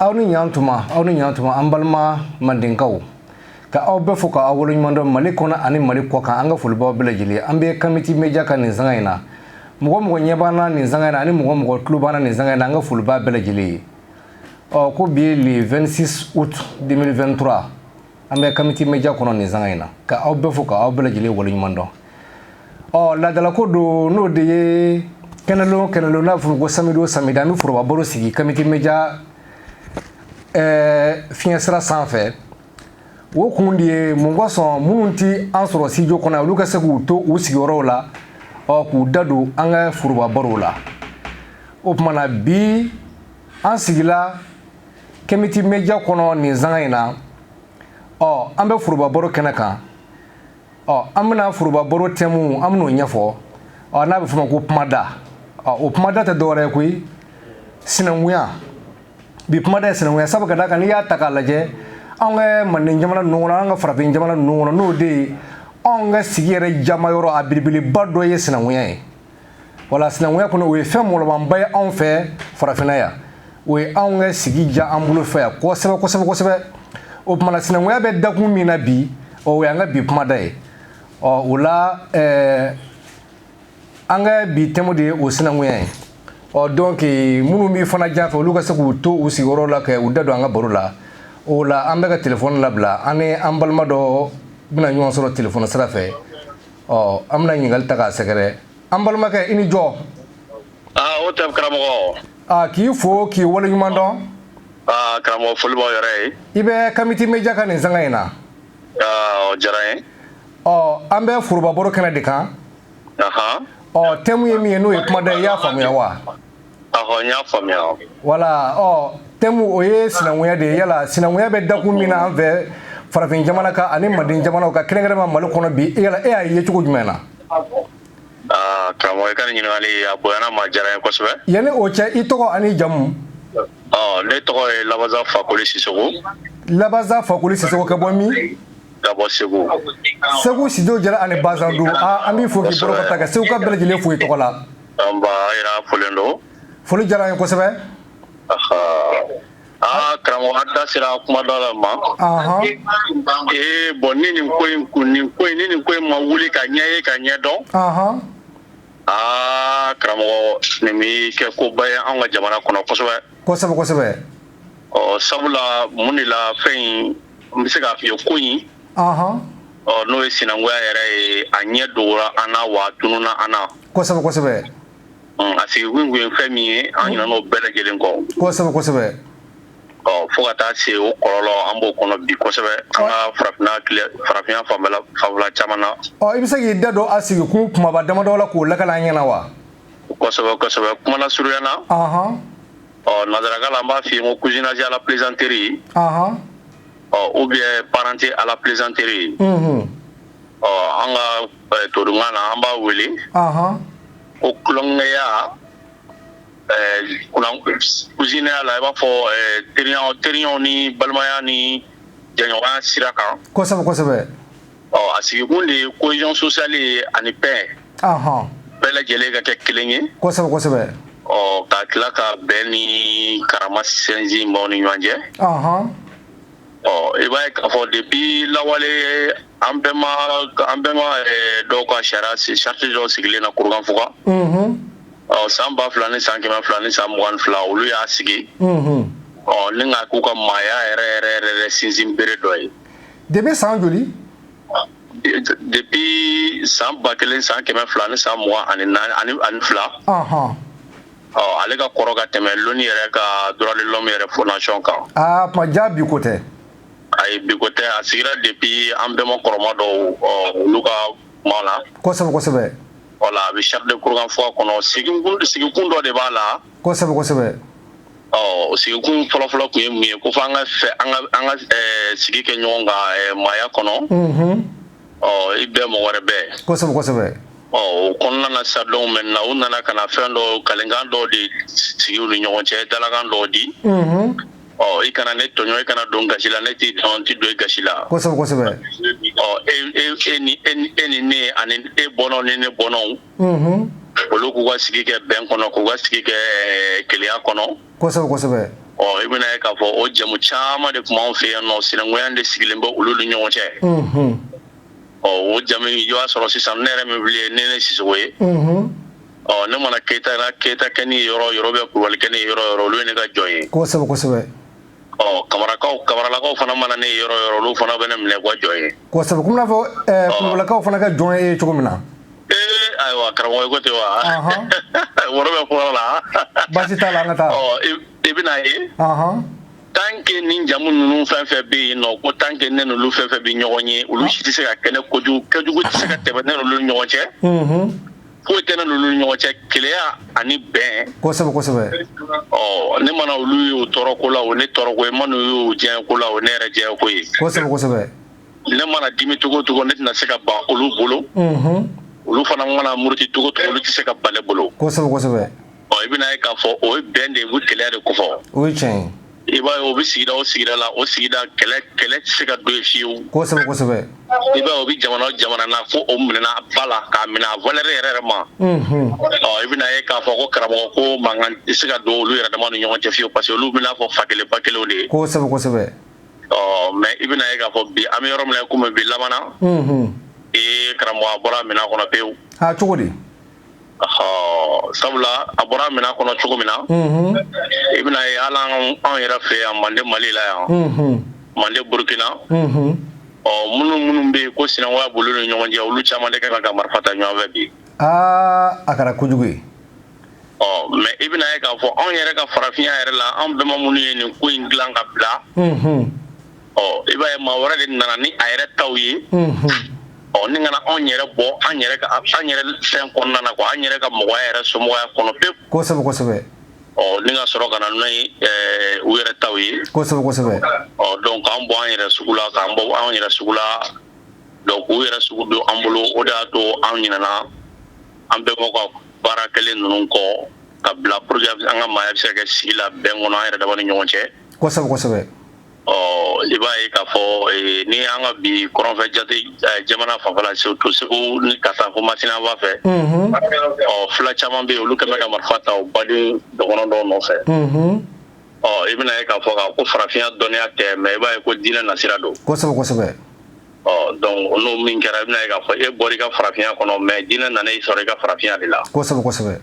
Aw ni ɲantuma, aw ni ɲantuma, an balima mandenkaw, ka aw bɛɛ fo ka aw waleɲuman dɔn Mali kɔnɔ ani Mali kɔ kan. An ka foli b'aw bɛɛ lajɛlen. An bɛ Kamiti Media kan nin sanga in na. Mɔgɔ mɔgɔ ɲɛ b'an na nin sanga in na ani mɔgɔ mɔgɔ tulo b'an na nin sanga in na, an ka foli b'a bɛɛ lajɛlen ye. Ɔ, ko bi ye le 26 août 2023, an bɛ Kamiti Media kɔnɔ nin sanga in na, ka aw bɛɛ fo ka aw bɛɛ lajɛlen waleɲuman dɔn. Ɔ, laadalako don, n'o de ye kɛnɛlon kɛnɛlon, n'a bɛ fɔ ko samedi o samedi, an bɛ foroba baro sigi Kamiti Media fiɲɛ sira sanfɛ. O kun de ye mun kosɔn? Minnu ti an sɔrɔ studio kɔnɔ, olu ka se k'u to u sigiyɔrɔw la, ɔ, k'u da don an ka foroba barow la. O tuma na, bi an sigila Kamiti Media kɔnɔ nin sanga in na. Ɔ, an bɛ foroba baro kɛnɛ kan. Ɔ, an bɛna foroba baro thème, an bɛn'o ɲɛfɔ. Ɔ, n'a bɛ f'o ma ko kumada. Ɔ, o kumada tɛ dɔwɛrɛ ye koyi, sinankunya. Bi kumada ye sinankunya, sabu ka d'a kan, n'i y'a ta k'a lajɛ, anw ka manden jamana ninnu kɔnɔ, an ka farafin jamana ninnu kɔnɔ, n'o de ye anw ka sigi yɛrɛ jama yɔrɔ, a belebeleba dɔ ye sinankunya ye. Wala sinankunya kɔnɔ, o ye fɛn mɔlɔbanba ye anw fɛ farafinna yan. O ye anw ka sigi diya an bolo fɛ yan kosɛbɛ kosɛbɛ kosɛbɛ. O tuma na, sinankunya bɛ dakun min na bi, o y'an ka bi kumada ye. Ɔ, o la an ka bi thème de ye o sinankunya ye. Ɔ, donc minnu b'i fana jan fɛ, olu ka se k'u to u sigiyɔrɔ la ka u da don an ka baro la. O la, an bɛ ka telefɔni labila, an ni an balima dɔ bɛna ɲɔgɔn sɔrɔ telefɔni sira fɛ. Ɔ, an bɛna ɲininkali ta k'a sɛgɛrɛ. An balimakɛ, i ni jɔ. Aa, o tɛ, karamɔgɔ. Aa, k'i fo k'i waleɲuman dɔn. Aa, karamɔgɔ, foli b'aw yɛrɛ ye. I bɛ Kamiti Media kan nin sanga in na. Aa, o diyara n ye. Ɔ, an bɛ foroba baro kɛnɛ de kan. Ɔ, thème ye min ye, n'o ye kumada ye, i y'a faamuya wa? Ɔhɔ, n y'a faamuya. Wala, ɔ, thème o ye sinankunya de ye. Yala sinankunya bɛ dakun min na an fɛ farafin jamana kan ani manden jamanaw kan, kɛrɛnkɛrɛnma Mali kɔnɔ bi, yala e y'a ye cogo jumɛn na? Aa, karamɔgɔ, i ka nin ɲininkali a bonyana ma, diyara n ye kosɛbɛ. Yanni o cɛ, i tɔgɔ ani jamu? Ɔ, ne tɔgɔ ye Labaza Fakoli Sisoko. Labaza Fakoli Sisoko, ka bɔ min? Ka bɔ Segu. Segu Sido Jara ani Bazandu. Aa, an b'i fo k'i bolo ka ta ka Segu ka bɛɛ lajɛlen fo i tɔgɔ la. An ba, a yɛrɛ folen don. Foli diyara an ye kosɛbɛ. Aa, karamɔgɔ, a da sera kuma dɔ la ma. Ee, bon, ni nin ko in kun nin ko in ni nin ko in ma wuli ka ɲɛ ye ka ɲɛ dɔn. Aa, karamɔgɔ, nin bɛ kɛ koba ye an ka jamana kɔnɔ kosɛbɛ. Kosɛbɛ kosɛbɛ. Ɔ, sabula mun de la, fɛn in, n bɛ se k'a f'i ye ko in, ɔ, n'o ye sinankunya yɛrɛ ye, a ɲɛ dogora an na wa a tununa an na. Kosɛbɛ kosɛbɛ. A sigikun kun ye fɛn min ye, an ɲinɛna o bɛɛ lajɛlen kɔ. Kosɛbɛ kosɛbɛ. Ɔ, fo ka taa se o kɔlɔlɔ, an b'o kɔnɔ bi kosɛbɛ, an ka farafinna tile farafinya fanfɛla fanfɛla caman na. Ɔ, i bɛ se k'i da don a sigikun kumaba damadɔ la k'o lakala an ɲɛna wa? Kosɛbɛ kosɛbɛ, kuma lasurunya na, ɔ, nanzarakan la, an b'a f'i ye ko cousinage à la plaisanterie, ɔ, ou bien parenté à la plaisanterie. Ɔ, an ka todunkan na, an b'a wele ko tulonkɛya cousinaya la, i b'a fɔ teriya, teriyaw ni balimaya ni jɛɲɔgɔnya sira kan. Kosɛbɛ kosɛbɛ. Ɔ, a sigikun de ye cohésion sociale ye ani paix, bɛɛ lajɛlen ka kɛ kelen ye. Kosɛbɛ kosɛbɛ. Ɔ, ka tila ka bɛn ni karama sinsin maaw ni ɲɔgɔn cɛ. Ɔ, i b'a ye k'a fɔ depuis lawale, an bɛɛ ma dɔw ka sariya, charte dɔw sigilen na Kurukanfuga. Ɔ, san 2122, olu y'a sigi, ɔ, ni ka k'u ka maaya yɛrɛ yɛrɛ yɛrɛ sinsin bere dɔ ye. Depuis san joli? Depuis san 1224. Ɔ, ale ka kɔrɔ ka tɛmɛ l'ONU yɛrɛ ka droit de l'homme yɛrɛ fondation kan. Aa, kuma ja, bi ko tɛ. Ayi, bi ko tɛ. A sigira depuis an bɛnba kɔrɔma dɔw, ɔ, olu ka kuma la. Kosɛbɛ kosɛbɛ. Wala, a bɛ charte de Kurukanfuga kɔnɔ, sigikun dɔ de b'a la. Kosɛbɛ kosɛbɛ. Ɔ, o sigikun fɔlɔfɔlɔ tun ye mun ye? Ko fo an ka fɛ an ka sigi kɛ ɲɔgɔn kan maaya kɔnɔ. Ɔ, i bɛɛ, mɔgɔ wɛrɛ bɛɛ. Kosɛbɛ kosɛbɛ. Ɔ, o kɔnɔna na sa, donc maintenant u nana ka na fɛn dɔw, kalenkan dɔw de sigi u ni ɲɔgɔn cɛ, dalakan dɔw di. Ɔ, i kana ne tɔɲɔ, i kana don gasi la, ne t'i tɔɲɔ, n t'i don i gasi la. Kosɛbɛ kosɛbɛ. Ɔ, e e ni e ni e ni ne ani e bɔnnaw ni ne bɔnnaw, olu k'u ka sigi kɛ bɛn kɔnɔ, k'u ka sigi kɛ kelenya kɔnɔ. Kosɛbɛ kosɛbɛ. Ɔ, i bɛna ye k'a fɔ o jamu caman de tun b'anw fɛ yan nɔ, sinankunya de sigilen bɛ olu ni ɲɔgɔn cɛ. Ɔ, o jamu, i b'a sɔrɔ sisan, ne yɛrɛ min filɛ, ne Sisoko ye. Ɔ, ne mana Keyita Keyita kɛ ni yɔrɔ yɔrɔ bɛ Kulubali kɛ ni yɔrɔ yɔrɔ, olu ye ne ka jɔn ye. Kosɛbɛ kosɛbɛ. Ɔ, Kamarakaw, Kamaralakaw fana mana ne ye yɔrɔ yɔrɔ, olu fana bɛ ne minɛ k'u ka jɔn ye. Kosɛbɛ, komi n'a fɔ Kulubalakaw fana ka jɔn ye cogo min na. Ee, ayiwa karamɔgɔ, i ko ten wa? Woro bɛ fɔlɔ la. Baasi t'a la, an ka taa. Ɔ, i bɛna ye, tant que nin jamu ninnu fɛn fɛn bɛ yen nɔ, ko tant que ne n'olu fɛn fɛn bɛ ɲɔgɔn ye, olu si tɛ se ka kɛ ne kojugu, kojugu tɛ se ka tɛmɛ ne n'olu ni ɲɔgɔn cɛ. Foyi tɛ ne n'olu ni ɲɔgɔn cɛ, keleya ani bɛn. Kosɛbɛ kosɛbɛ. Ɔ, ne mana olu ye o tɔɔrɔ ko la, o ne tɔɔrɔ ko ye. Mana olu ye o diɲɛ ko la, o ne yɛrɛ diɲɛ ko ye. Kosɛbɛ kosɛbɛ. Ne mana dimi cogo o cogo, ne tɛna se ka ban olu bolo. Olu fana mana muruti cogo o cogo, olu tɛ se ka ban ne bolo. Kosɛbɛ kosɛbɛ. Ɔ, i bɛna ye k'a fɔ o ye bɛn de ye, u bɛ keleya de kofɔ. O ye tiɲɛ ye. I b'a ye, o bɛ sigida o sigida la, o sigida kɛlɛ, kɛlɛ tɛ se ka don yen fiyewu. Kosɛbɛ kosɛbɛ. I b'a ye, o bɛ jamana o jamana na, fo o minɛna ba la k'a minɛ a valeur yɛrɛ yɛrɛ ma. Ɔ, i bɛna ye k'a fɔ ko karamɔgɔ ko mankan tɛ se ka don olu yɛrɛ dama ni ɲɔgɔn cɛ fiyewu, parce que olu bɛna fɔ fa kelen ba kelenw de ye. Kosɛbɛ kosɛbɛ. Ɔ, mais i bɛna ye k'a fɔ bi, an bɛ yɔrɔ min na komi bi labanna, ee karamɔgɔ, a bɔra minɛn kɔnɔ pewu. Ha, cogo di? Ɔ, sabula a bɔra minɛn kɔnɔ cogo min na, i bɛna ye, hali anw yɛrɛ fɛ yan, Mande Mali la yan, Mande Burukina, ɔ, minnu bɛ yen ko sinankunya b'olu ni ɲɔgɔn cɛ, olu caman de kan ka marifa ta ɲɔgɔn fɛ bi. Aa, a kɛra kojugu ye. Ɔ, mais i bɛna ye k'a fɔ anw yɛrɛ ka farafinya yɛrɛ la, anw bɛnba minnu ye nin ko in dilan ka bila, ɔ, i b'a ye, maa wɛrɛ de nana ni a yɛrɛ taw ye. Ɔ, ni kana anw yɛrɛ bɔ an yɛrɛ ka an yɛrɛ fɛn kɔnɔna na quoi, an yɛrɛ ka mɔgɔya yɛrɛ, somɔgɔya kɔnɔ pewu. Kosɛbɛ kosɛbɛ. Ɔ, ni ka sɔrɔ ka na n'o ye u yɛrɛ taw ye. Kosɛbɛ kosɛbɛ. Ɔ, donc k'an bɔ an yɛrɛ sugu la, k'an bɔ an yɛrɛ sugu la, donc u yɛrɛ sugu don an bolo, o de y'a to an ɲinɛna an bɛnbaw ka baara kɛlen ninnu kɔ ka bila, pour que an ka maaya bɛ se ka kɛ sigi la, bɛn kɔnɔ, an yɛrɛ dama ni ɲɔgɔn cɛ. Kosɛbɛ kosɛbɛ. Ɔ, i b'a ye k'a fɔ ni an ka bi kɔrɔnfɛ jate jamana fanfɛla, surtout Segu ni ka taa fo Masina fan fɛ, ɔ, fila caman bɛ yen, olu kɛlen bɛ ka marifa ta u baden dɔgɔnɔ dɔw nɔfɛ. Ɔ, i bɛna ye k'a fɔ ko farafinya dɔnniya tɛ, mais i b'a ye ko diinɛ nasira don. Kosɛbɛ kosɛbɛ. Ɔ, donc n'o min kɛra, i bɛna ye k'a fɔ e bɔra i ka farafinya kɔnɔ, mais diinɛ nana i sɔrɔ i ka farafinya de la. Kosɛbɛ kosɛbɛ.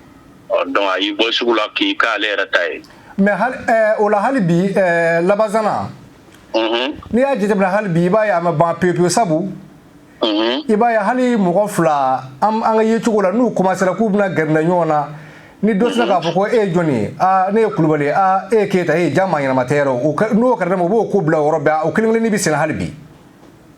Ɔ, donc a y'i bɔ sugu la k'i k'ale yɛrɛ ta ye. Mais hali o la, hali bi Labazana, n'i y'a jateminɛ, hali bi i b'a ye a ma ban pewu pewu, sabu i b'a ye hali mɔgɔ fila, an ka yecogo la, n'u commencera k'u bɛna gɛrɛ ɲɔgɔn na, ni dɔ sera k'a fɔ ko e ye jɔnni ye? Aa, ne ye Kulubali ye. Aa, e ye Keyita ye. Ja maa ɲɛnama tɛ yɛrɛ o. N'o kɛra, o b'o ko bila o yɔrɔ bɛɛ, o kelen kelenni bɛ senna hali bi.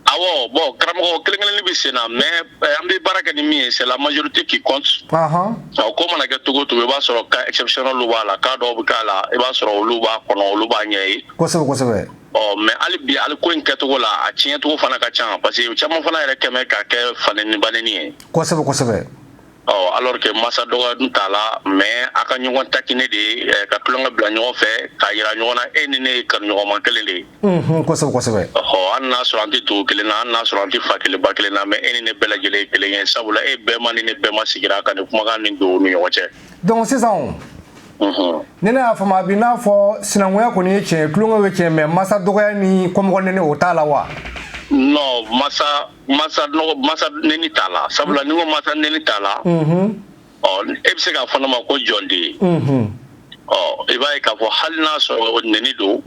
Awɔ, bon karamɔgɔ, kelen kelenni bɛ sen na, mais an bɛ baara kɛ ni min ye, c'est la majorité qui compte. O ko mana kɛ cogo o cogo, i b'a sɔrɔ cas exceptionnel b'a la, cas dɔw bɛ k'a la, i b'a sɔrɔ olu b'a kɔnɔ, olu b'a ɲɛ ye. Kosɛbɛ kosɛbɛ. Ɔ, mais hali bi, hali ko in kɛcogo la, a tiɲɛcogo fana ka ca, parce que caman fana yɛrɛ kɛmɛ k'a kɛ faneni baneni ye. Kosɛbɛ kosɛbɛ. Ɔ, alors que masa dɔgɔ dun t'a la, mais a ka ɲɔgɔn taquiner de ye, ka tulonkɛ bila ɲɔgɔn fɛ, k'a yira ɲɔgɔn na e ni ne ye kanuɲɔgɔnma kelen de ye. Kosɛbɛ kosɛbɛ. Ɔhɔ, hali n'a sɔrɔ an tɛ dugu kelen na, hali n'a sɔrɔ an tɛ fa kelen ba kelen na, mais e ni ne bɛɛ lajɛlen ye kelen ye, sabula e bɛnba ni ne bɛnba sigira ka nin kumakan nin don u ni ɲɔgɔn cɛ. Donc sisan o, ni ne y'a faamu, a bɛ n'a fɔ sinankunya kɔni ye tiɲɛ ye, tulonkɛw ye tiɲɛ, mais masa dɔgɔya ni kɔmɔgɔ nɛnɛ, o t'a la wa? Non, masa masa nɔgɔ, masa neni t'a la, sabula ni ko masa neni t'a la, ɔ, e bɛ se k'a fɔ ne ma ko jɔn de ye. Ɔ, i b'a ye k'a fɔ hali n'a sɔrɔ neni don,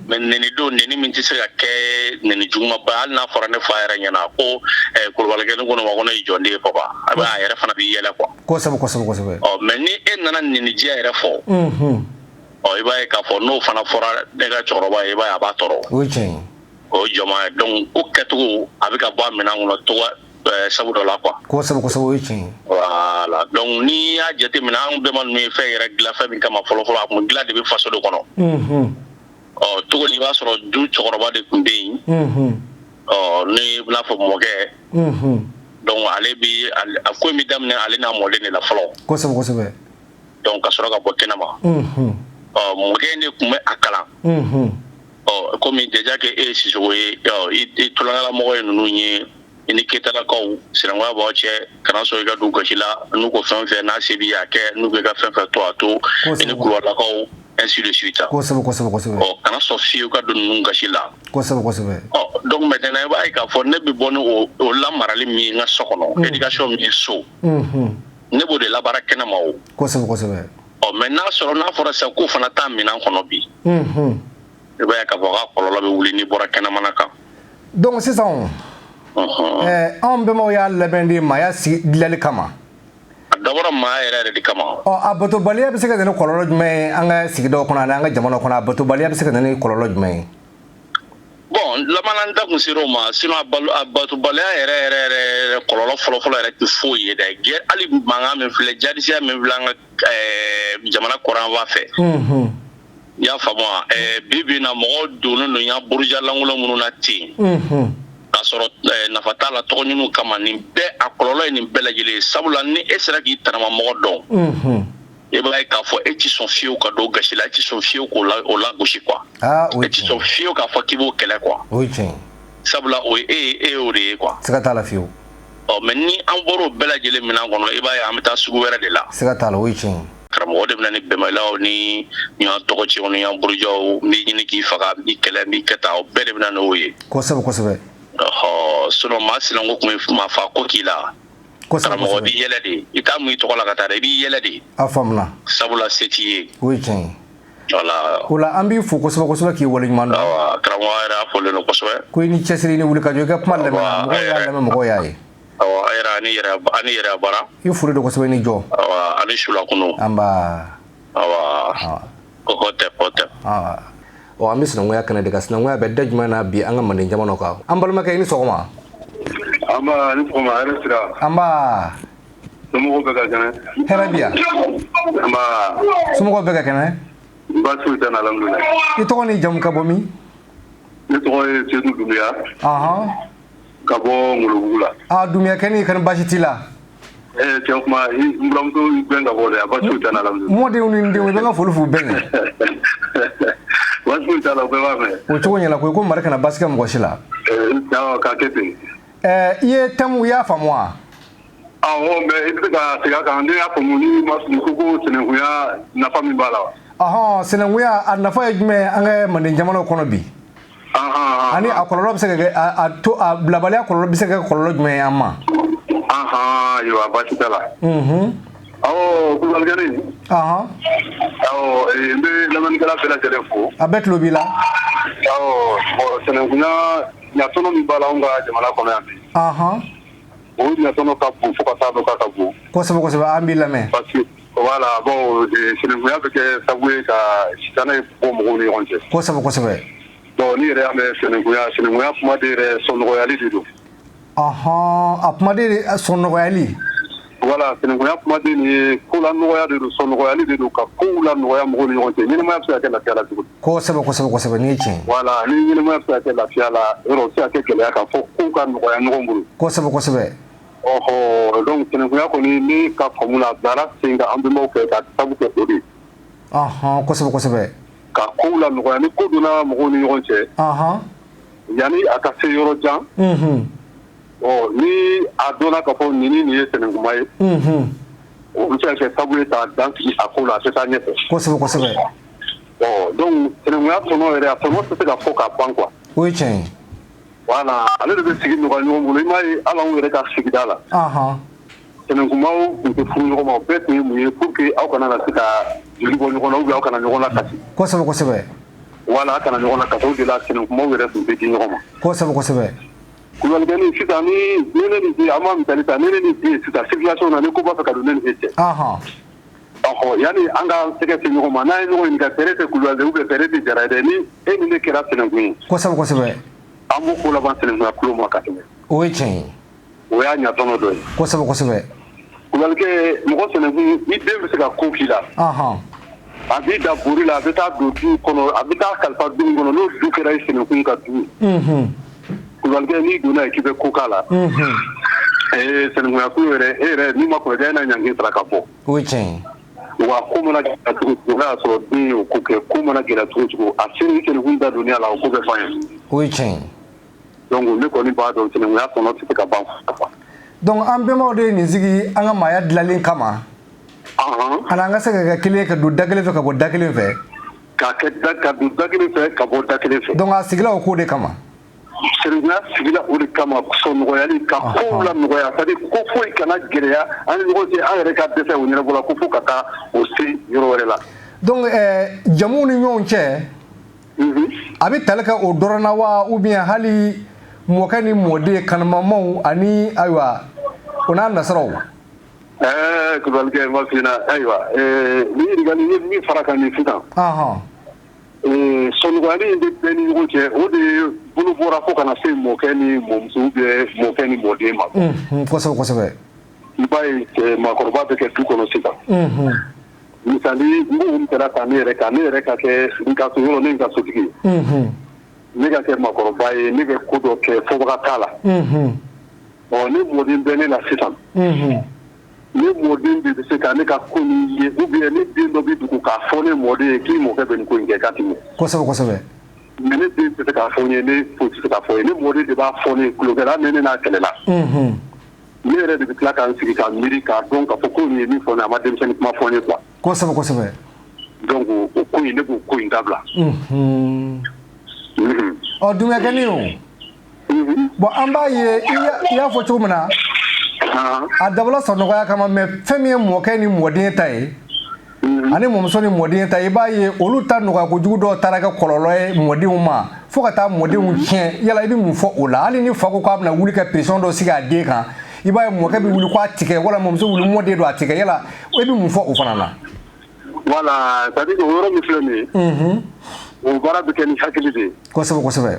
mais neni don, neni min tɛ se ka kɛ neni jugumanba ye. Hali n'a fɔra ne fa yɛrɛ ɲɛna ko kulubalikɛ, ne ko ne ma ko ne ye jɔn de ye papa, a b'a a yɛrɛ fana b'i yɛlɛ quoi. Kosɛbɛ kosɛbɛ kosɛbɛ. Ɔ, mais ni e nana nenijɛ yɛrɛ fɔ, ɔ, i b'a ye k'a fɔ n'o fana fɔra ne ka cɛkɔrɔba ye, i b'a ye a b'a tɔɔrɔ. O ye tiɲɛ ye. O ye jɔnma ye. Donc ko kɛcogo a bɛ ka bɔ a minɛn kɔnɔ togo sabu dɔ la quoi. Kosɛbɛ kosɛbɛ, o ye tiɲɛ ye. Voilà, donc n'i y'a jateminɛ, anw bɛnba ninnu ye fɛn yɛrɛ dilan fɛn min kama fɔlɔ fɔlɔ, a tun dilan de bɛ faso de kɔnɔ. Ɔ, cogo di? I b'a sɔrɔ du cɛkɔrɔba de tun bɛ yen. Ɔ, ni bɛna fɔ mɔkɛ, donc ale bi a ko in bɛ daminɛ ale n'a mɔden de la fɔlɔ. Kosɛbɛ kosɛbɛ. Donc ka sɔrɔ ka bɔ kɛnɛma. Ɔ, mɔkɛ in de tun bɛ a kalan. Ɔ, komi déjà que e ye Sisoko ye, ɔ, i tulonkɛlamɔgɔ ye ninnu ye, i ni Keyitalakaw sinankunya b'aw cɛ, kana sɔn i ka don gasi la. N'u ko fɛn fɛn, n'a se b'i ye a kɛ, n'u ko i ka fɛn fɛn to, a to. I ni Kulubalilakaw. Ainsi de suite. Kosɛbɛ, kosɛbɛ, kosɛbɛ. Ɔ, kana sɔn fiyewu ka don ninnu gasi la. Kosɛbɛ, kosɛbɛ. Ɔ, donc maintenant, i b'a ye k'a fɔ ne bɛ bɔ ni o lamarali min ye n ka so kɔnɔ, éducation min ye so, ne b'o de labaara kɛnɛma o. Kosɛbɛ, kosɛbɛ. Ɔ, mais n'a sɔrɔ n'a fɔra sisan k'o fana t'a minɛn kɔnɔ bi, i b'a ye k'a fɔ k'a kɔlɔlɔ bɛ wuli n'i bɔra kɛnɛmana kan. Donc sisan, anw bɛnbaw y'a labɛn de maaya sigi dilanli kama. A dabɔra maa yɛrɛ yɛrɛ de kama. Ɔ, a batobaliya bɛ se ka na ni kɔlɔlɔ jumɛn ye an ka sigidaw kɔnɔ ani an ka jamana kɔnɔ? A batobaliya bɛ se ka na ni kɔlɔlɔ jumɛn ye? Bon, laban da kun sera o ma. Sinon, a batobaliya yɛrɛ yɛrɛ yɛrɛ kɔlɔlɔ fɔlɔfɔlɔ yɛrɛ tɛ foyi ye dɛ. Hali mankan min filɛ, jadisiya min filɛ an ka jamana kɔrɔnfan fɛ, i y'a faamu wa? Bi bi in na, mɔgɔw donnen don ya buruja lankolon minnu na ten k'a sɔrɔ nafa t'a la, tɔgɔ ɲiniw kama, nin bɛɛ a kɔlɔlɔ ye nin bɛɛ lajɛlen ye. Sabula ni e sera k'i tanama mɔgɔ dɔn, i b'a ye k'a fɔ e ti sɔn fiyewu ka don gasi la, e ti sɔn fiyewu k'o la o lagosi quoi. E ti sɔn fiyewu k'a fɔ k'i b'o kɛlɛ quoi. O ye tiɲɛ. Sabula o ye e ye, e y'o de ye quoi. Siga t'a la fiyewu. Ɔ, mais ni an bɔra o bɛɛ lajɛlen minɛn kɔnɔ, i b'a ye an bɛ taa sugu wɛrɛ de la. Siga t'a la, o ye tiɲɛ ye. Karamɔgɔ de bɛ na ni bɛnbaliyaw ni ɲɔgɔn tɔgɔ tiɲɛw ni ɲɔgɔn burujaw, n b'i ɲini k'i faga, n b'i kɛlɛ, n b'i kɛ tan, o bɛɛ de bɛ na n'o ye. Kosɛbɛ, kosɛbɛ. Ɔhɔ, sinon maa sinanko kun bɛ maa fa ko k'i la. Karamɔgɔ b'i yɛlɛ de, i t'a mun i tɔgɔ la ka taa dɛ, i b'i yɛlɛ de. A faamuna. Sabula se t'i ye. O ye tiɲɛ ye. Voilà. O la, an b'i fo kosɛbɛ kosɛbɛ, k'i waleɲuman dɔn. Awa, karamɔgɔ yɛrɛ, a fɔlen don kosɛbɛ. Ko i ni cɛsiri ni wuli ka jɔ. I ka kuma lamɛnna, mɔgɔw y'a lamɛn, mɔgɔw y'a ye. Awa, a yɛrɛ ani yɛrɛ ani yɛrɛ baara. I foli don kosɛbɛ, ni jɔ. Awa, ani sula kunu. An ba. Awa, ko tɛ ko tɛ. Ɔ, an bɛ sinankunya kɛnɛ de kan. Sinankunya bɛ da jumɛn na bi an ka manden jamanaw kan? An balimakɛ, i ni sɔgɔma. An ba, ni sɔgɔma, hɛrɛ sira. An ba. Somɔgɔw bɛɛ ka kɛnɛ? Hɛrɛ bi yan. An ba. Somɔgɔw bɛɛ ka kɛnɛ? Baasi foyi tɛ n na, alhamdulilayi. I tɔgɔ ni jamu, ka bɔ min? Ne tɔgɔ ye Seydou Doumbia. Ka bɔ Ngolobugu la. A Doumbia kɛni, kani baasi t'i la? Cɛ, kuma n buramuso gɛn ka bɔ dɛ, a baasi foyi tɛ n na, alhamdulilayi. Mɔdenw ni n denw, i bɛ n ka foli f'u bɛɛ ɲɛ. Baasi foyi t'a la, u bɛɛ b'a mɛn. O cogo ɲɛna koyi, ko mari kana baasi kɛ mɔgɔ si la. Awɔ, k'a kɛ ten. I ye thème, i y'a faamu wa? Awɔ, mais i bɛ se ka segin a kan, ne y'a faamu, ni ma fili ko sinankunya nafa min b'a la wa? Ɔhɔn, sinankunya a nafa ye jumɛn ye an ka manden jamanaw kɔnɔ bi? Ani a kɔlɔlɔ bɛ se ka kɛ, a to a bilabaliya kɔlɔlɔ bɛ se ka kɛ kɔlɔlɔ jumɛn ye an ma? Ayiwa, baasi t'a la. Awɔ, Kulubalikɛni. Awɔ, n bɛ lamɛnnikɛla bɛɛ lajɛlen fo. A bɛɛ tulo b'i la. Awɔ, bon, sinankunya ɲatɔnɔ min b'a la anw ka jamana kɔnɔ yan bi, o ɲatɔnɔ ka bon fo ka taa dɔn k'a ka bon. Kosɛbɛ, kosɛbɛ, an b'i lamɛn. Parce que voilà, bon, sinankunya bɛ kɛ sababu ye ka sitanɛ bɔ mɔgɔw ni ɲɔgɔn cɛ. Kosɛbɛ, kosɛbɛ. Bon, n'i yɛrɛ y'a mɛn sinankunya, sinankunya kuma de yɛrɛ, sɔnɔgɔyali de don. A kumaden de sɔnɔgɔyali. Voilà, sinankunya kumaden nin ye ko la nɔgɔya de don, sɔnɔgɔyali de don, ka kow la nɔgɔya mɔgɔw ni ɲɔgɔn cɛ. Ɲɛnamaya bɛ se ka kɛ lafiya la cogo di? Kosɛbɛ, kosɛbɛ, kosɛbɛ, nin ye tiɲɛ ye. Voilà, ni ɲɛnamaya bɛ se ka kɛ lafiya la, yɔrɔ o tɛ se ka kɛ gɛlɛya kan, fɔ kow ka nɔgɔya ɲɔgɔn bolo. Kosɛbɛ, kosɛbɛ. Ɔhɔ, donc sinankunya kɔni, ne ka faamu la, a bilara sen kan an bɛnbaw fɛ ka sabu kɛ o de ye. Kosɛbɛ, kosɛbɛ. Ka kow la nɔgɔya, ni ko donna mɔgɔw ni ɲɔgɔn cɛ, yanni a ka se yɔrɔ jan, ɔ, ni a dɔnna k'a fɔ nin ni nin ye sɛnɛkuma ye, o bɛ se ka kɛ sababu ye k'a dan sigi a ko la, a tɛ taa ɲɛfɛ. Kosɛbɛ, kosɛbɛ. Ɔ, donc sinankunya tɔnɔ yɛrɛ, a tɔnɔ tɛ se ka fɔ ka ban quoi. O ye tiɲɛ ye. Voilà, ale de bɛ sigi nɔgɔya ɲɔgɔn bolo. I m'a ye, hali anw yɛrɛ ka sigida la, sɛnɛkumaw tun tɛ furu ɲɔgɔn ma. O bɛɛ tun ye mun ye? Pour que aw kana na se ka joli bɔ ɲɔgɔn na ou bien aw kana ɲɔgɔn lakasi. Kosɛbɛ, kosɛbɛ. Voilà, aw kana ɲɔgɔn lakasi, o de la sɛnɛkumaw yɛrɛ tun tɛ di ɲɔgɔn ma. Kosɛbɛ, kosɛbɛ. Kulubalikɛni, sisan ni ne ni den, an b'a misali ta, ni ne ni den sisan, circulation na, ni ko b'a fɛ ka don ne ni e cɛ, ɔhɔ, yanni an ka tɛgɛ se ɲɔgɔn ma, n'an ye ɲɔgɔn ɲininka, fɛɛrɛ tɛ Kulubali ou bien fɛɛrɛ tɛ Jara ye dɛ, ni e ni ne kɛra sɛnɛkun ye, Kosɛbɛ, kosɛbɛ. an b'o ko laban sɛnɛkunya kulo ma ka tɛmɛ. O ye tiɲɛ ye. O y'a ɲatɔnɔ dɔ ye. Kosɛbɛ, kosɛbɛ. Kulubalikɛ, mɔgɔ sɛnɛkun, i den bɛ se ka ko k'i la, a b'i da bori la, a bɛ taa don du kɔnɔ, a bɛ taa kalifa du min kɔnɔ, n'o du kɛra i sɛnɛkun ka du ye, Kulubalikɛ, n'i donna yen k'i bɛ ko k'a la, sɛnɛkunya kulo yɛrɛ, e yɛrɛ n'i ma kɔlɔsi, e na ɲangi sara ka bɔ. O ye tiɲɛ ye. Wa ko mana gɛlɛya cogo cogo, n'a y'a sɔrɔ den y'o ko kɛ, ko mana gɛlɛya cogo cogo, a sera i sɛnɛkun da donni a la, o ko bɛ ban yen. O ye tiɲɛ ye. Donc ne kɔni b'a dɔn, sɛnɛkunya tɔnɔ tɛ se ka ban quoi. Donc an bɛnbaw de ye nin sigi an ka maaya dilanlen kama, ani an ka se ka kɛ kelen ye, ka don da kelen fɛ, ka bɔ da kelen fɛ. K'a kɛ da ka don da kelen fɛ ka bɔ da kelen fɛ. Donc a sigila o ko de kama. Sinankunya sigila o de kama, sɔnɔgɔyali, ka kow la nɔgɔya, c'est à dire ko foyi kana gɛlɛya an ni ɲɔgɔn cɛ, an yɛrɛ ka dɛsɛ o ɲɛnabɔ la ko fo ka taa o se yɔrɔ wɛrɛ la. Donc jamuw ni ɲɔgɔn cɛ, a bɛ tali kɛ o dɔrɔn na wa, ou bien hali mɔkɛ ni mɔden, kanumamaw ani ayiwa o n'a nasiraw? Kulubalikɛ, ma f'i ɲɛna, ayiwa, ni ɲininkali ye min fara kan nin sisan, sɔnɔgɔyali in bɛ bɛɛ ni ɲɔgɔn cɛ, o de ye bolo bɔra fo kana se mɔkɛ ni mɔmuso ou bien mɔkɛ ni mɔden ma. Kosɛbɛ kosɛbɛ. I b'a ye maakɔrɔba bɛ kɛ du kɔnɔ sisan. Misali, n b'o misaliya ta ne yɛrɛ kan, ne yɛrɛ ka kɛ n ka so yɔrɔ, ne n ka sotigi ye. Ne ka kɛ maakɔrɔba ye, ne bɛ ko dɔ kɛ fɔbaga t'a la. Ɔ, ne mɔden bɛ ne la sisan. Ne mɔden de bɛ se ka ne ka ko nin ye, ou bien ne den dɔ bɛ dugu k'a fɔ ne mɔden ye k'i mɔkɛ bɛ nin ko in kɛ k'a ti ɲɛ. Kosɛbɛ kosɛbɛ. Mais ne den tɛ se k'a fɔ n ye, ne foyi tɛ se k'a fɔ ye, ne mɔden de b'a fɔ ne ye tulokɛla ni ne n'a kɛlɛla. Ne yɛrɛ de bɛ tila k'an sigi k'a miiri k'a dɔn k'a fɔ ko nin ye min fɔ ne ye, a ma denmisɛnnin kuma fɔ ne ye quoi. Kosɛbɛ kosɛbɛ. Donc o ko in, ne b'o ko in dabila. Ɔ, Dunbiyakɛnin o. Bon, an b'a ye i y'a fɔ cogo min na, a dabɔla sɔnɔgɔya kama, mais fɛn min ye mɔkɛ ni mɔden ta ye ani mɔmuso ni mɔden ta ye, i b'a ye olu ta nɔgɔya kojugu dɔw taara kɛ kɔlɔlɔ ye mɔdenw ma fo ka taa mɔdenw tiɲɛ. Yala i bɛ mun fɔ o la? Hali ni fa ko k'a bɛna wuli ka pression dɔ sigi a den kan, i b'a ye mɔkɛ bɛ wuli k'a tigɛ, wala mɔmuso wuli mɔden don a tigɛ. Yala i bɛ mun fɔ o fana na? Voilà, c'est à dire o yɔrɔ min filɛ nin ye, o baara bɛ kɛ ni hakili de ye. Kosɛbɛ kosɛbɛ.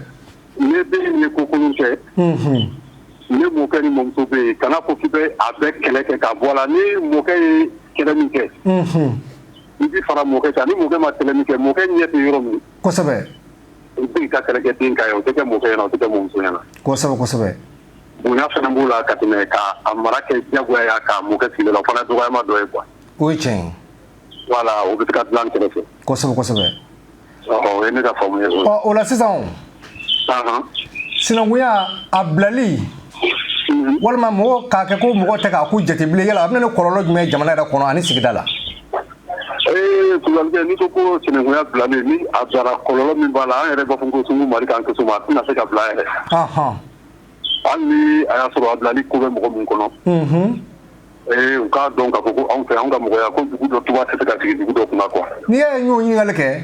Ne den ye ko kolon kɛ, ne mɔkɛ ni mɔmuso bɛ yen, kana fɔ k'i bɛ a bɛɛ kɛlɛ kɛ k'a bɔ a la. Ni mɔkɛ ye kɛlɛ min kɛ, i bɛ fara mɔkɛ kan. Ni mɔkɛ ma kɛlɛ min kɛ, mɔkɛ ɲɛ tɛ yɔrɔ min. I bɛ ka kɛlɛ kɛ den kan ye, o tɛ kɛ mɔkɛ ɲɛna, o tɛ kɛ mɔmuso ɲɛna. Kosɛbɛ kosɛbɛ. Bonya fana b'o la ka tɛmɛ k'a mara kɛ diyagoya ye k'a mɔkɛ sigi la, o fana dɔgɔyama dɔ ye quoi. O ye tiɲɛ ye. Voilà, o bɛ se ka dilan kɛrɛfɛ. Kosɛbɛ kosɛbɛ. Ɔ, o ye ne ka faamu ye. Ɔ, o la sisan, sinankunya a bilali walima mɔgɔ k'a kɛ ko mɔgɔ tɛ k'a ko jate bilen, yala a bɛna ni kɔlɔlɔ jumɛn ye jamana yɛrɛ kɔnɔ ani sigida la? Kulubalikɛ, n'i ko ko sinankunya bilalen, ni a bilara, kɔlɔlɔ min b'a la, an yɛrɛ b'a fɔ ko sungu mali k'an kisi o ma, a tɛna se ka bila yɛrɛ. Hali ni a y'a sɔrɔ a bilali ko bɛ mɔgɔ min kɔnɔ, u k'a dɔn k'a fɔ ko anw fɛ, anw ka mɔgɔya ko dugu dɔ tuba tɛ se ka sigi dugu dɔ kunna quoi. N'i y'a ye n y'o ɲininkali kɛ,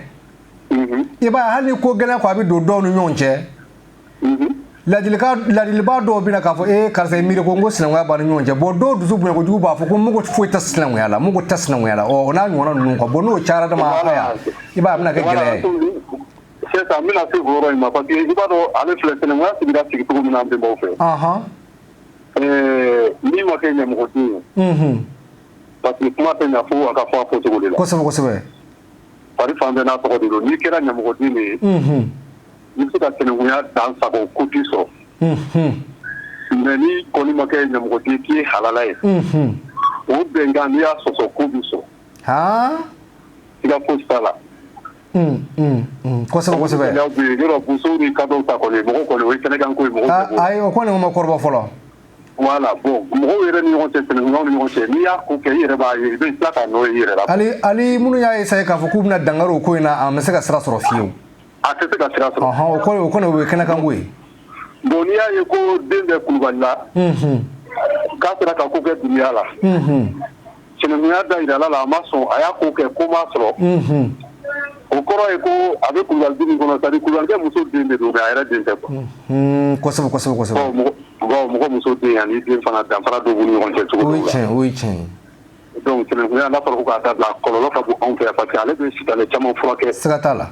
i b'a ye hali ni ko gɛlɛn ko a bɛ don dɔw ni ɲɔgɔn cɛ, ladilibaa dɔw bɛna k'a fɔ ee karisa ye miiri ko n ko sinankunya b'an ni ɲɔgɔn cɛ. Bon, dɔw dusu bonya kojugu b'a fɔ ko mago foyi tɛ sinankunya la, mago tɛ sinankunya la. Ɔ, o n'a ɲɔgɔnna ninnu quoi. Bon, n'o cayara dama, aya, i b'a ye a bɛna kɛ gɛlɛya ye. Sisan n bɛna se o yɔrɔ in ma, parce que i b'a dɔn ale filɛ, sinankunya sigira sigi cogo min na an bɛnbaw fɛ, min ma kɛ ɲɛmɔgɔden ye, parce que kuma tɛ ɲa fo a ka fɔ a fɔ cogo de la. Kosɛbɛ kosɛbɛ. Fari fan bɛɛ n'a tɔgɔ de don. N'i kɛra ɲɛmɔgɔden de ye, i bɛ se ka sinankunya dan sago, ko t'i sɔrɔ. Mais ni kɔni ma kɛ ɲɛmɔgɔden k'i ye halala ye, o bɛnkan, n'i y'a sɔsɔ, ko b'i sɔrɔ. I ka fosi t'a la. Kosɛbɛ kosɛbɛ. Yɔrɔ musow ni kadɔw ta kɔni, mɔgɔ kɔni, o ye kɛnɛkan ko ye, mɔgɔw. Ayi, o kɔni o ma kɔrɔbɔ fɔlɔ. Voilà, bon, mɔgɔw yɛrɛ ni ɲɔgɔn cɛ, sinankunyaw ni ɲɔgɔn cɛ, n'i y'a ko kɛ, i yɛrɛ b'a ye, i bɛ tila k'a nɔ ye i yɛrɛ la. Hali minnu y'a essayer k'a fɔ k'u bɛna dankari o ko in na, a ma se ka sira sɔrɔ fiyewu. A tɛ se ka sira sɔrɔ. Ɔhɔn, o kɔni o ye kɛnɛkanko ye. Bon, n'i y'a ye ko den bɛ Kulubali la, k'a sera ka ko kɛ Dunbuya la, sinankunya da yirala la, a ma sɔn, a y'a ko kɛ, ko m'a sɔrɔ. O kɔrɔ ye ko a bɛ Kulubali du min kɔnɔ, c'est à dire Kulubalikɛ muso den de don, mais a yɛrɛ den tɛ quoi. Kosɛbɛ kosɛbɛ kosɛbɛ. Bon, mɔgɔ muso den ani den fana, danfara dɔ b'u ni ɲɔgɔn cɛ cogo dɔw la. O ye tiɲɛ, o ye tiɲɛ ye. Donc sinankunya, n'a fɔra ko k'a dabila, kɔlɔlɔ ka bon anw fɛ yan, parce que ale bɛ sitanɛ caman furakɛ. Siga t'a la.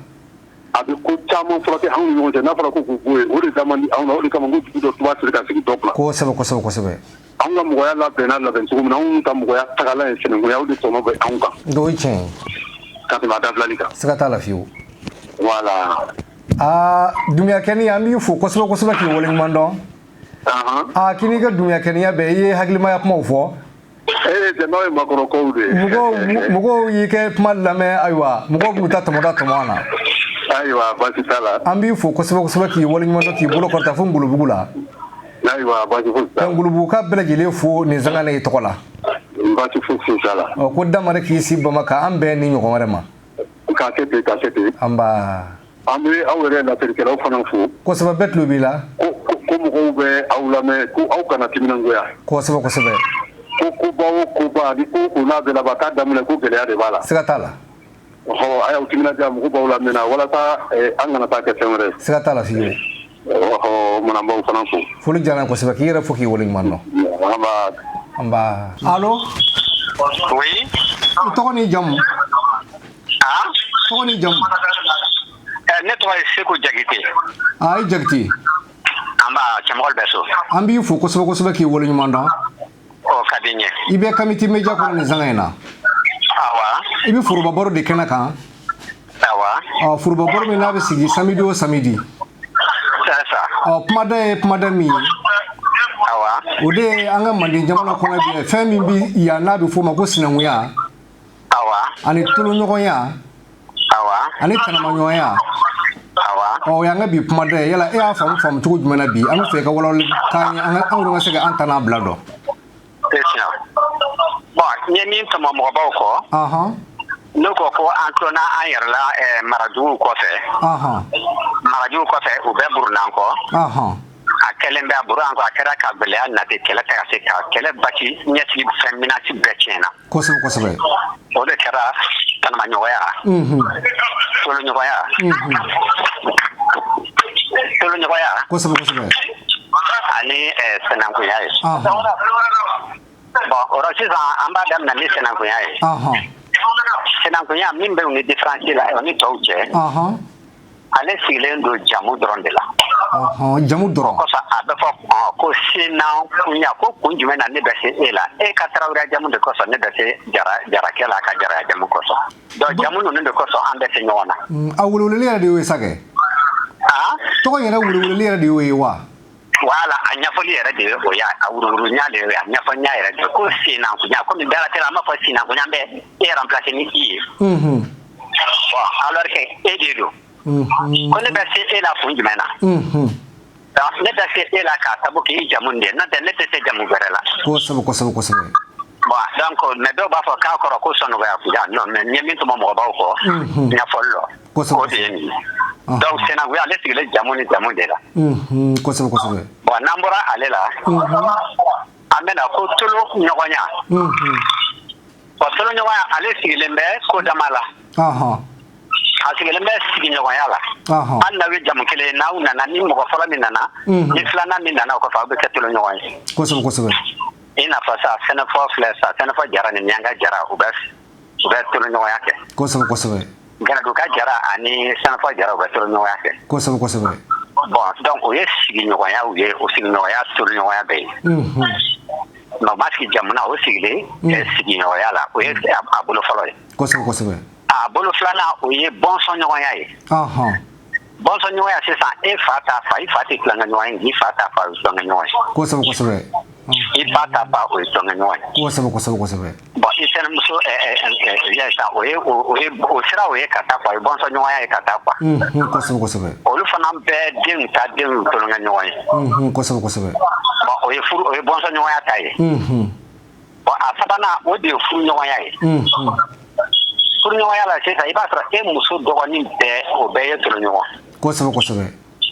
A bɛ ko caman furakɛ anw ni ɲɔgɔn cɛ. N'a fɔra ko k'u bɔ yen, o de da man di anw na. O de kama ko dugu dɔ tuba tɛ se ka sigi dɔ kunna. Kosɛbɛ kosɛbɛ kosɛbɛ. Anw ka mɔgɔya labɛnna labɛn cogo min na, anw ka mɔgɔya tagalan ye sinankunya, o de tɔnɔ bɛ anw kan. O ye tiɲɛ ye. Ka tɛmɛ a dabilali kan. Siga t'a la fiyewu. Voilà. Aa, Dunbiyakɛni, an b'i fo kosɛbɛ kosɛbɛ k'i waleɲuman dɔn. Aa, k'i n'i ka Dunbiyakɛniya bɛɛ, i ye hakilimaya kumaw fɔ. Ee, jama ye makɔrɔkow de ye. Mɔgɔw y'i kɛ kuma lamɛn, ayiwa, mɔgɔw b'u ta tɔmɔda tɔmɔ a na. Ayiwa, baasi t'a la. An b'i fo kosɛbɛ kosɛbɛ k'i waleɲuman dɔn, k'i bolo kɔrɔta fo Ngolobugu la. Ayiwa, baasi fosi t'a la. Ka Ngolobugu ka bɛɛ lajɛlen fo nin sanga in tɔgɔ la. Baasi fosi t'a la. Ɔ, ko damare k'i si bama k'an bɛn ni ɲɔgɔn wɛrɛ ma. K'a kɛ ten, k'a kɛ ten. Anba. An bɛ aw yɛrɛ laselikɛlaw fana fo. Kosɛbɛ, bɛɛ tulo b'i la. Ko mɔgɔw bɛ aw lamɛn, ko aw kana timinangoya. Kosɛbɛ, kosɛbɛ. Ko koba o koba, ni ko ko n'a bɛ laban k'a daminɛ, ko gɛlɛya de b'a la. Siga t'a la. Ɔhɔ, a y'aw timinadiya, mɔgɔw b'aw lamɛn na walasa an kana taa kɛ fɛn wɛrɛ ye. Siga t'a la, Studio. Ɔhɔ, mana n b'aw fana fo. Foli diyara n ye kosɛbɛ, k'i yɛrɛ fo k'i waleɲuman dɔn. Anba. Anba. Allo? Oui. I tɔgɔ n'i jamu? Ah? Tɔgɔ n'i jamu? Ne tɔgɔ ye Seku Jakite. Ah, i Jakite. Anba, cɛmɔgɔ bɛ so. An b'i fo kosɛbɛ kosɛbɛ k'i waleɲuman dɔn. O ka di n ye. I bɛ Kamiti Media kɔnɔ nin sanga in na. Awa. I bɛ foroba baro de kɛnɛ kan. Awa. Ɔ, foroba baro min n'a bɛ sigi samedi o samedi. C'est ça. Ɔ, kumada ye kumada min ye. Awa. O de ye an ka manden jamana kɔnɔ bi, fɛn min bi yan n'a bɛ f'o ma ko sinankunya. Awa. Ani toloɲɔgɔnya. Awa. Ani tanamaɲɔgɔnya. Awa. Ɔ, o y'an ka bi kumada ye. Yala e y'a faamu cogo jumɛn na bi? An bɛ fɛ i ka walawalali k'an ye, an ka anw ka se ka an ta n'a bila dɔn. Bon, n ye min tɔmɔ mɔgɔbaw kɔ. N'u ko an tulonna an yɛrɛ la marajuguw kɔfɛ. Marajuguw kɔfɛ, u bɛ burunan kɔ. A kɛlen bɛ a buru an kɔ, a kɛra ka gɛlɛya nati, kɛlɛ tɛ ka se ka kɛlɛ basi ɲɛsigi, fɛn minasi bɛɛ tiɲɛna. Kosɛbɛ, kosɛbɛ. O de kɛra tanamaɲɔgɔnya. Toloɲɔgɔnya. Toloɲɔgɔnya. Kosɛbɛ, kosɛbɛ. Ani sinankunya ye. Bon, o rɔ sisan an b'a daminɛ ni sinankunya ye. Sinankunya min bɛ u ni différence la o ni tɔw cɛ. Ale sigilen don jamu dɔrɔn de la. Jamu dɔrɔn. Kɔsɔn a bɛ fɔ ko sinankunya, ko kun jumɛn na ne bɛ se e la? E ka taraweleya jamu de kosɔn ne bɛ se jarakɛ la, a ka jaraya jamu kosɔn. Donc jamu ninnu de kosɔn an bɛ se ɲɔgɔn na. A weleweleli yɛrɛ de y'o ye sa kɛ. Tɔgɔ yɛrɛ weleweleli yɛrɛ de y'o ye wa? Wala, a ɲɛfɔli yɛrɛ de ye o ye, a wuruwurunya de ye, a ɲɛfɔliya yɛrɛ de ye ko sinankunya. Komi bɛɛ la an b'a fɔ sinankunya bɛ e remplacer ni i ye. Bon, alors que e de don. Ko ne bɛ se e la kun jumɛn na? Ne bɛ se e la k'a sabu k'i jamu de ye, n'o tɛ ne tɛ se jamu wɛrɛ la. Kosɛbɛ, kosɛbɛ, kosɛbɛ. Bon, donc mais dɔw b'a fɔ k'a kɔrɔ ko sɔnɔgɔya kuya. Non, mais n ye min tɔmɔ mɔgɔbaw kɔ ɲɛfɔli lɔ, o de ye nin ye. Donc sinankunya ale sigilen jamu ni jamu de la. Kosɛbɛ, kosɛbɛ. Bon, n'an bɔra ale la, an bɛna ko tolo ɲɔgɔnya. Bon, tolo ɲɔgɔnya ale sigilen bɛ ko dama la. A sigilen bɛ sigiɲɔgɔnya la. Hali n'aw ye jamu kelen ye, n'aw nana, ni mɔgɔ fɔlɔ min nana, ni filanan min nana o kɔfɛ, aw bɛ kɛ tolo ɲɔgɔn ye. Kosɛbɛ, kosɛbɛ. I n'a fɔ sa, sɛnɛfɔ filɛ sa, sɛnɛfɔ jara ni miyanka jara, u bɛ tolo ɲɔgɔnya kɛ. Kosɛbɛ, kosɛbɛ. Ganadugu ka jara ani sɛnɛfɔ jara, u bɛ tolo ɲɔgɔnya kɛ. Kosɛbɛ, kosɛbɛ. Bon, donc o ye sigiɲɔgɔnyaw ye, o sigiɲɔgɔnya tolo ɲɔgɔnya bɛ yen. Mais o ma sigi jamu na, o sigilen sigiɲɔgɔnya la, o ye a bolo fɔlɔ ye. Kosɛbɛ, kosɛbɛ. A bolo filanan, o ye bɔnsɔn ɲɔgɔnya ye. Bɔnsɔn ɲɔgɔnya sisan, e fa ta fa, i fa tɛ tulonkɛ ɲɔgɔn ye, i fa ta fa, o ye tulonkɛ ɲɔgɔn ye. Kosɛbɛ, kosɛbɛ. I ba ta ba, o ye tulonkɛ ɲɔgɔn ye. Kosɛbɛ, kosɛbɛ, kosɛbɛ. Bon, i sinamuso sisan, o ye o sira o ye ka taa quoi, o ye bɔnsɔn ɲɔgɔnya ye ka taa quoi. Kosɛbɛ, kosɛbɛ. Olu fana bɛɛ denw ta denw tulonkɛ ɲɔgɔn ye. Kosɛbɛ, kosɛbɛ. Bon, o ye furu, o ye bɔnsɔn ɲɔgɔnya ta ye. Bon, a sabanan, o de ye furu ɲɔgɔnya ye. Furu ɲɔgɔnya la sisan, i b'a sɔrɔ e muso dɔgɔnin bɛɛ, o bɛɛ ye tolo ɲɔgɔn. Kosɛbɛ, kosɛbɛ.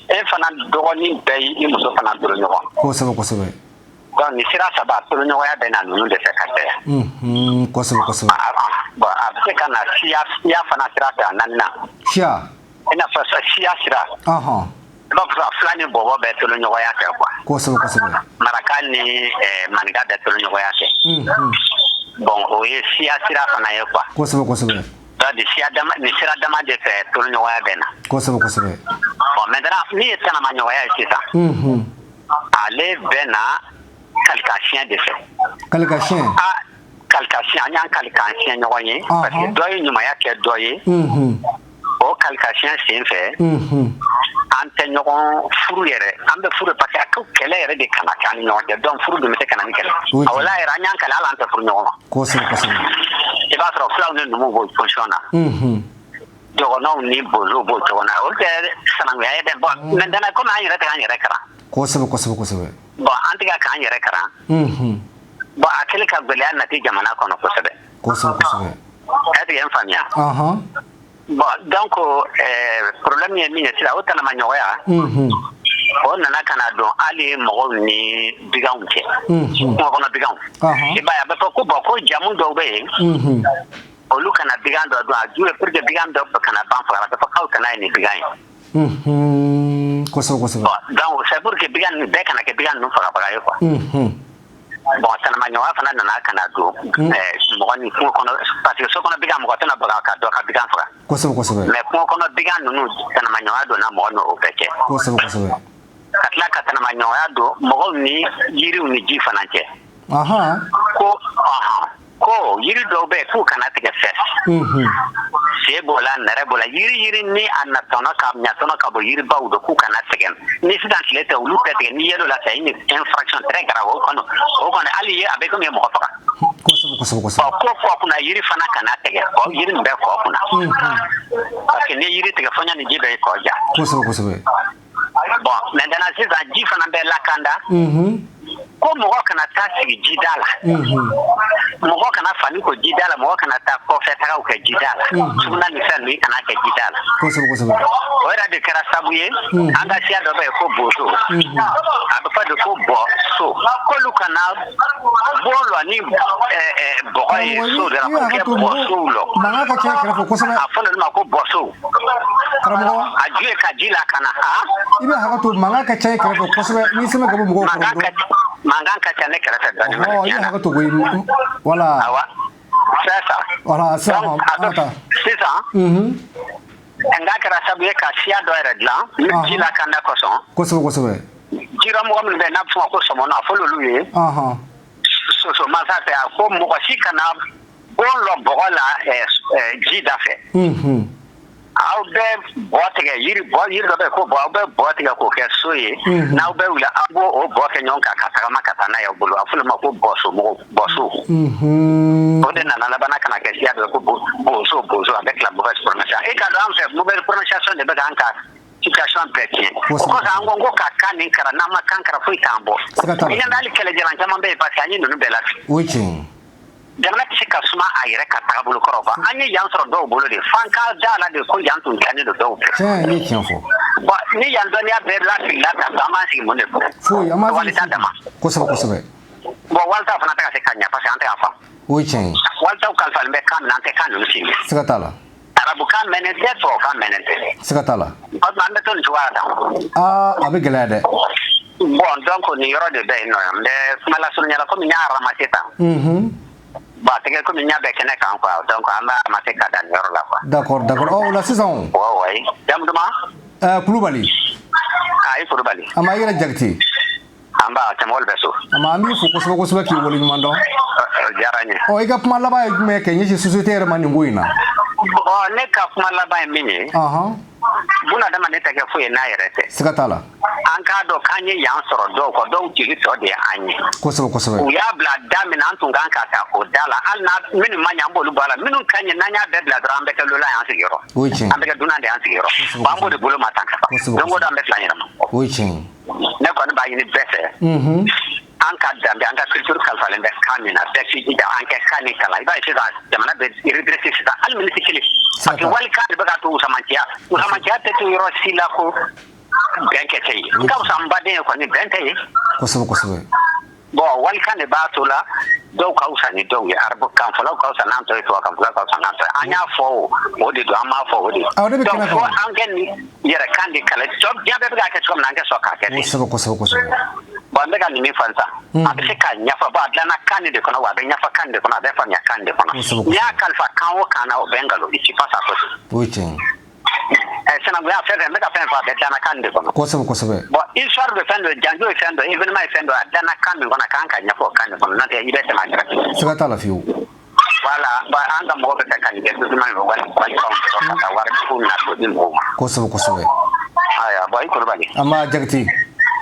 E fana dɔgɔnin bɛɛ ye i muso fana tolo ɲɔgɔn. Kosɛbɛ, kosɛbɛ. Donc nin sira saba, tolo ɲɔgɔnya bɛ na ninnu de fɛ ka caya. Kosɛbɛ, kosɛbɛ. Bon, a bɛ se ka na siya fana sira fɛ, a naaninan. Siya. I n'a fɔ siya sira. I b'a fɔ fila ni bɔbɔ bɛɛ tolo ɲɔgɔnya kɛ quoi. Kosɛbɛ, kosɛbɛ. Maraka ni maninka bɛɛ tolo ɲɔgɔnya kɛ. Bon, o ye siya sira fana ye quoi. Kosɛbɛ, kosɛbɛ. Donc nin sira dama de fɛ tolo ɲɔgɔnya bɛ na. Kosɛbɛ, kosɛbɛ. Bon, maintenant min ye tanama ɲɔgɔnya ye sisan. Ale bɛ na kalikasiyɛn de fɛ. Kalikasiyɛn. Ah, kalikasiyɛn, an y'an kalikan siɲɛ ɲɔgɔn ye. Parce que dɔ ye ɲumanya kɛ dɔ ye. O kalikasiyɛn sen fɛ. An tɛ ɲɔgɔn furu yɛrɛ, an bɛ furu parce que a ko kɛlɛ yɛrɛ de kana kɛ an ni ɲɔgɔn cɛ. Donc furu dun bɛ se ka na ni kɛlɛ. A la yɛrɛ, an y'an kɛlɛ, hali an tɛ furu ɲɔgɔn ma. Kosɛbɛ, kosɛbɛ. I b'a sɔrɔ fulaw ni numuw b'o position na. Dɔgɔnɔw ni bozow b'o cogo na. Olu tɛ sanankunya ye dɛ. Bon, maintenant komi an yɛrɛ tɛ k'an yɛrɛ kalan. Kosɛbɛ, kosɛbɛ, kosɛbɛ. Bon, an tɛ k'an yɛrɛ kalan. Bon, a kɛlen ka gɛlɛya nati jamana kɔnɔ kosɛbɛ. Kosɛbɛ, kosɛbɛ. Est ce que n faamuya? Bon, donc problème ye min ye sisan, o tanamaɲɔgɔnya, o nana ka na don hali mɔgɔw ni biganw cɛ, kungo kɔnɔ biganw. I b'a ye, a bɛ fɔ ko bon, ko jamu dɔw bɛ yen, olu kana bigan dɔ dun. A ju ye pour que bigan dɔ kana ban faga, a bɛ fɔ k'aw kana ye nin bigan ye. Kosɛbɛ kosɛbɛ. Bon, donc c'est pour que bigan ninnu bɛɛ kana kɛ bigan ninnu fagabaga ye quoi. Bon, tanamaɲɔgɔnya fana nana ka na don mɔgɔ ni kungo kɔnɔ, parce que so kɔnɔ bigan, mɔgɔ tɛna baga ka dɔ ka bigan faga. Kosɛbɛ kosɛbɛ. Mais kungo kɔnɔ bigan ninnu, tanamaɲɔgɔnya donna mɔgɔ ni o bɛɛ cɛ. Kosɛbɛ kosɛbɛ. Ka tila ka tanamaɲɔgɔnya don mɔgɔw ni yiriw ni ji fana cɛ. Ko ɔhɔn, ko yiri dɔw bɛ yen k'u kana tigɛ fɛ. Se b'o la, nɛrɛ b'o la, yiri ni a natɔnɔ ka ɲatɔnɔ ka bɔ yiribaw don, k'u kana tigɛ. Ni sisan tile tɛ, olu tɛ tigɛ. N'i yer'o la, c'est une infraction très grave. O kɔni hali ye, a bɛ komi ye mɔgɔ faga. Kosɛbɛ kosɛbɛ kosɛbɛ. Ɔ, ko kɔ kunna yiri fana kana tigɛ, kɔ yiri nin bɛ kɔ kunna, parce que n'i ye yiri tigɛ, fɔɲɔ ni ji bɛ kɔ ja. Kosɛbɛ kosɛbɛ. Bon, maintenant sisan ji fana bɛ lakanda. Ko mɔgɔ kana taa sigi jida la, mɔgɔ kana fani ko jida la, mɔgɔ kana taa kɔfɛ tagaw kɛ jida la, suguna ni fɛn ninnu, i kana kɛ jida la. Kosɛbɛ kosɛbɛ. O yɛrɛ de kɛra sabu ye, an ka siya dɔ bɛ yen ko bozo, a bɛ fɔ de ko bɔ so, k'olu kana bon lɔ ni bɔgɔ ye so de la, k'o kɛ bɔ sow lɔ. Mankan ka ca kɛrɛfɛ kosɛbɛ. A fɔra olu ma ko bɔ sow. Karamɔgɔ. A ju ye ka ji lakana. I bɛ hakɛ to, mankan ka ca kɛrɛfɛ kosɛbɛ, n'i sɛbɛn ka bɔ mɔgɔw kɔrɔ. Mankan ka ca ne kɛrɛfɛ dɔɔnin. Ɔhɔ, i bɛ hakɛ to koyi, voilà. Awa, c'est ça. Voilà, sisan an ka taa. Sisan nka kɛra sababu ye ka siya dɔ yɛrɛ dilan ji lakanda kosɔn. Kosɛbɛ kosɛbɛ. Jiramɔgɔ minnu bɛ yen n'a bɛ f'o ma ko sɔmɔnɔ, a fɔra olu ye soso mansa fɛ, a ko mɔgɔ si kana bon lɔ bɔgɔ la ji da fɛ. Aw bɛ bɔ tigɛ, yiri bɔ, yiri dɔ bɛ yen ko bɔ, aw bɛ bɔ tigɛ k'o kɛ so ye. N'aw bɛ wuli, aw b'o o bɔ kɛ ɲɔgɔn kan ka tagama ka taa n'a ye aw bolo. A fɔra o ma ko bɔso mɔgɔw, bɔso. O de nana laban ka na kɛ siya dɔ ye ko bozo bozo. A bɛ tila mauvaise prononciation. E k'a dɔn, an fɛ, mauvaise prononciation de bɛ k'an ka situation bɛɛ tiɲɛ. O kɔfɛ, an ko ka kan nin kara, n'an ma kan kara, foyi t'an bɔ. I ɲɛ bɛ hali kɛlɛjalan caman bɛ yen, parce que an ye ninnu bɛɛ lafili. O ye tiɲɛ ye. Jamana tɛ se ka suma a yɛrɛ ka tagabolo kɔrɔ quoi. An ye yan sɔrɔ dɔw bolo de, f'an ka da la de ko yan tun dilannen don dɔw fɛ. Tiɲɛ, i ye tiɲɛ fɔ. Bon, ni yan dɔnniya bɛɛ lafilila ka an b'an sigi mun de fɔ? Foyi, an b'an sigi. Walita dama. Kosɛbɛ kosɛbɛ. Bon, walita fana tɛ ka se ka ɲɛ, parce que an tɛ k'a faamu. O ye tiɲɛ ye. Walitaw kalifalen bɛ kan min na, an tɛ kan ninnu si mɛn. Siga t'a la. Arabukan mɛnnen tɛ, tubabukan mɛnnen tɛ. Siga t'a la. O tuma an bɛ to nin cogoya la tan. Aa, a bɛ gɛlɛya dɛ. Bon, donc nin yɔrɔ de bɛ yen nɔ, n bɛ kuma lasurunya la, komi n y'a ramasser tan. Bon, a tɛ kɛ komi n y'a bɛɛ kɛnɛ kan quoi, donc an b'a ramasser ka da nin yɔrɔ la quoi. D'accord, d'accord. Ɔ, o la sisan o. Ouais, jamu duman? Kulubali. Ah, i Kulubali. A ma i yɛrɛ Jakite. An b'a cɛmɔgɔ bɛ so. A ma, an b'i fo kosɛbɛ kosɛbɛ, k'i waleɲuman dɔn. Diyara n ye. Ɔ, i ka kuma laban ye jumɛn ye ka ɲɛsin société yɛrɛ ma nin ko in na? Bon, ne ka kuma laban ye min ye, buna adamaden tɛ kɛ foyi ye n'a yɛrɛ tɛ. Siga t'a la. An k'a dɔn k'an ye yan sɔrɔ dɔw kɔ, dɔw jigi tɔ de ye an ye. Kosɛbɛ kosɛbɛ. U y'a bila da min na, an tun kan ka ta o da la. Hali n'a minnu ma ɲɛ, an b'olu bɔ a la. Minnu ka ɲɛ, n'an y'a bɛɛ bila dɔrɔn, an bɛ kɛ lola y'an sigiyɔrɔ. O ye tiɲɛ. An bɛ kɛ dunan de y'an sigiyɔrɔ. Bon, an b'o de bolo ma tan ka ban. Don o don an bɛ tila an yɛrɛ ma. O ye tiɲɛ ye. Ne kɔni b'a ɲini bɛɛ fɛ, an ka danbe, an ka culture kalifalen bɛ kan min na, bɛɛ k'i jija an kɛ kan nin kalan. I b'a ye sisan jamana bɛ redresser sisan, hali miniti kelen, parce que walikan de bɛ ka to usamanciya. Usamanciya tɛ to yɔrɔ si la ko bɛn kɛ tɛ yen. N ka fisa n baden ye kɔni, bɛn tɛ yen. Kosɛbɛ kosɛbɛ. Bon, walikan de b'a to la dɔw ka fisa ni dɔw ye. Arabu kan fɔlaw ka fisa n'an tɔ ye, tubabu kan fɔlaw ka fisa n'an tɔ ye. An y'a fɔ o, o de don, an m'a fɔ o de. Awɔ, de bɛ donc kɛnɛ fo kan. An kɛ nin yɛrɛ kan de kalan. Tɔ diɲɛ bɛɛ bɛ k'a kɛ cogo min na, an kɛ sɔn k'a kɛ ten. Kosɛbɛ kosɛbɛ kosɛbɛ. Bon, n bɛ ka nin min fɔ sisan, a bɛ se k'a ɲɛfɔ. Bon, a dilanna kan nin de kɔnɔ wa, a bɛ ɲɛfɔ kan nin de kɔnɔ, a bɛ faamuya kan nin de kɔnɔ. N'i y'a kalifa kan o kan na, o bɛ nkalon, i ti pas à côté. O ye tiɲɛ ye. Sinankunya fɛn fɛn n bɛ ka fɛn fɔ, a bɛ dilanna kan nin de kɔnɔ. Kosɛbɛ kosɛbɛ. Bon, histoire de fɛn dɔ, janjo ye fɛn dɔ, événement ye fɛn dɔ, a dilanna kan min kɔnɔ, a kan ka ɲɛfɔ o kan de kɔnɔ, n'o tɛ i bɛ tɛmɛ a kɛrɛfɛ. Siga t'a la fiyewu. Voilà, bon, an ka mɔgɔ bɛ fɛ ka nin kɛ document ye, wali walikanw sɔrɔ ka taa wari ko na k'o di mɔgɔw ma. Kosɛbɛ kosɛbɛ. Ayiwa, bon, i Kulubali. An b'a Jakite.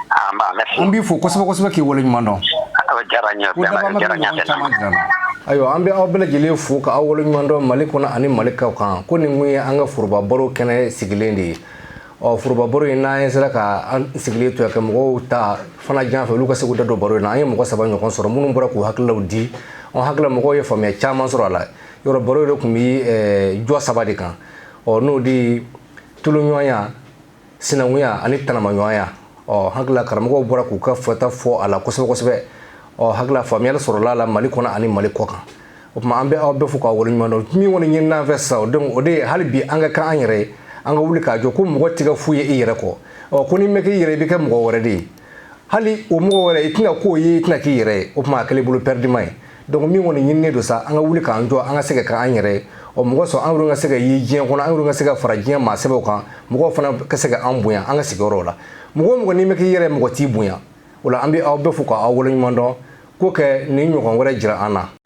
An b'a, merci. An b'i fo kosɛbɛ kosɛbɛ, k'i waleɲuman dɔn. O diyara n ye. Ko daba ma diyara n ye. ɲɔgɔn caman jira n na. Ayiwa, an bɛ aw bɛɛ lajɛlen fo ka aw waleɲuman dɔn Mali kɔnɔ ani Mali kɔ kan, ko nin kun ye an ka foroba baro kɛnɛ sigilen de ye. Ɔ, foroba baro in, n'an sera ka an sigilen to yan ka mɔgɔw ta fana jan fɛ, olu ka se k'u da don baro in na. An ye mɔgɔ saba ɲɔgɔn sɔrɔ minnu bɔra k'u hakililaw di. An hakilila mɔgɔw ye faamuya caman sɔrɔ a la. Yɔrɔ baro yɛrɛ tun bɛ jɔ saba de kan. Ɔ, n'o de ye tulonɲɔgɔnya, sinankunya ani tanamaɲɔgɔnya. Ɔ, hakilila karamɔgɔw bɔra k'u ka fɔta fɔ a la kosɛbɛ kosɛbɛ. Ɔ, hakilila faamuyali sɔrɔla a la Mali kɔnɔ ani Mali kɔ kan. O tuma, an bɛ aw bɛɛ fo k'aw waleɲuman dɔn. Min kɔni ɲinina an fɛ sisan, donc o de ye hali bi an ka kan an yɛrɛ ye, an ka wuli k'a jɔ ko mɔgɔ tɛ ka foyi ye i yɛrɛ kɔ. Ɔ, ko n'i ma kɛ i yɛrɛ, i bɛ kɛ mɔgɔ wɛrɛ de ye. Hali o mɔgɔ wɛrɛ, i tɛna k'o ye, i tɛna k'i yɛrɛ ye. O tuma, a kɛlen bolo pɛrɛdima ye. Donc min kɔni ɲininen don sa, an ka wuli k'an jɔ, an ka se ka kɛ an yɛrɛ ye. Ɔ, mɔgɔ sɔn, an yɛrɛ ka se ka ye diɲɛ kɔnɔ, an yɛrɛ ka se ka fara diɲɛ maa sɛbɛw kan, mɔgɔw fana ka se ka an bonya an ka sigiyɔrɔw la. Mɔgɔ o mɔgɔ, n'i ma k'i yɛrɛ, mɔgɔ t'i bonya. O la, an bɛ aw bɛɛ fo k'aw waleɲuman dɔn ko kɛ nin ɲɔgɔn wɛrɛ jira an na.